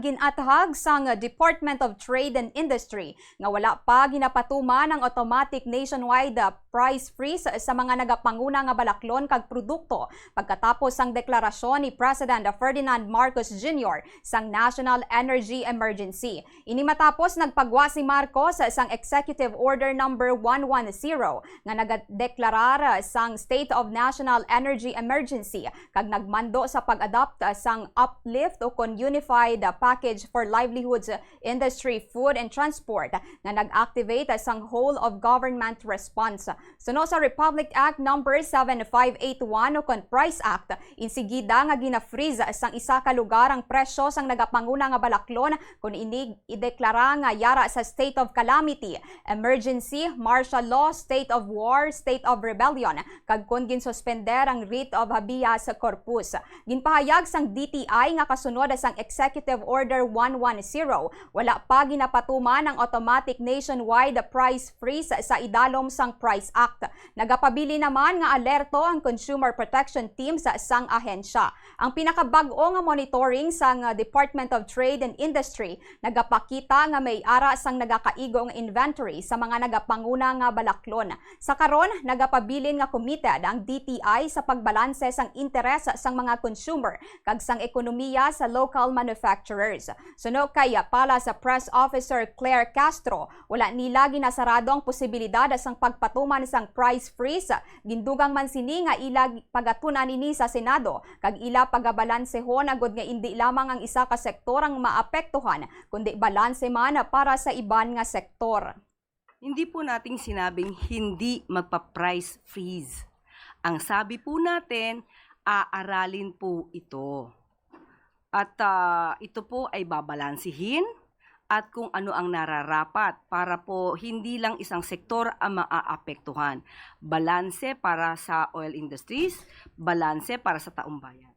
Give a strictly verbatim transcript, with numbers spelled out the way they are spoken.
Ginathag sang Department of Trade and Industry nga wala pa ginapatuman ang automatic nationwide, ah, price freeze sa mga nagapanguna nga balaklon kag produkto pagkatapos sang deklarasyon ni President Ferdinand Marcos Junior sang National Energy Emergency. Ini matapos nagpagwa si Marcos sang Executive Order Number one one zero nga nagadeklarar sang State of National Energy Emergency kag nagmando sa pag-adopt sang UPLIFT o kon Unified Package for Livelihoods, Industry, Food and Transport nga nag-activate sang Whole of Government Response. Suno sa Republic Act Number seven five eight one o kon Price Act, insigida nga gina-freeze sang isa ka lugar ang presyo sang nagapanguna nga balaklon kon ini ideklara nga yara sa state of calamity, emergency, martial law, state of war, state of rebellion, kag kon ginsuspender ang writ of habeas corpus. Ginpahayag sang D T I nga kasunod sang Executive Order one one zero, wala pa ginapatuman ang automatic nationwide price freeze sa idalom sang Price Act. Nagapabilin naman nga alerto ang Consumer Protection Team sa sang ahensya. Ang pinakabag-o nga monitoring sang, ah, Department of Trade and Industry nagapakita nga may ara sang nagakaigo nga inventory sa mga nagapanguna nga balaklon. Sa karon, nagapabilin nga committed ang D T I sa pagbalanse sang interes sang mga consumer kag sang ekonomiya sa local manufacturers. Suno kay Palace Press Officer Claire Castro, wala nila ginasarado ang posibilidad sang pagpatuman sang price freeze. Gindugang man sini nga ila pagatun-an ini sa Senado kag ila pagabalansehon agud nga indi lamang ang isa ka sektor ang maapektuhan, kundi balanse man para sa iban nga sektor. Hindi po natin sinabing hindi magpa-price freeze. Ang sabi po natin, aaralin po ito. At, ah, ito po ay babalansihin at kung ano ang nararapat para po hindi lang isang sektor ang maaapektuhan. Balanse para sa oil industries, balanse para sa taumbayan.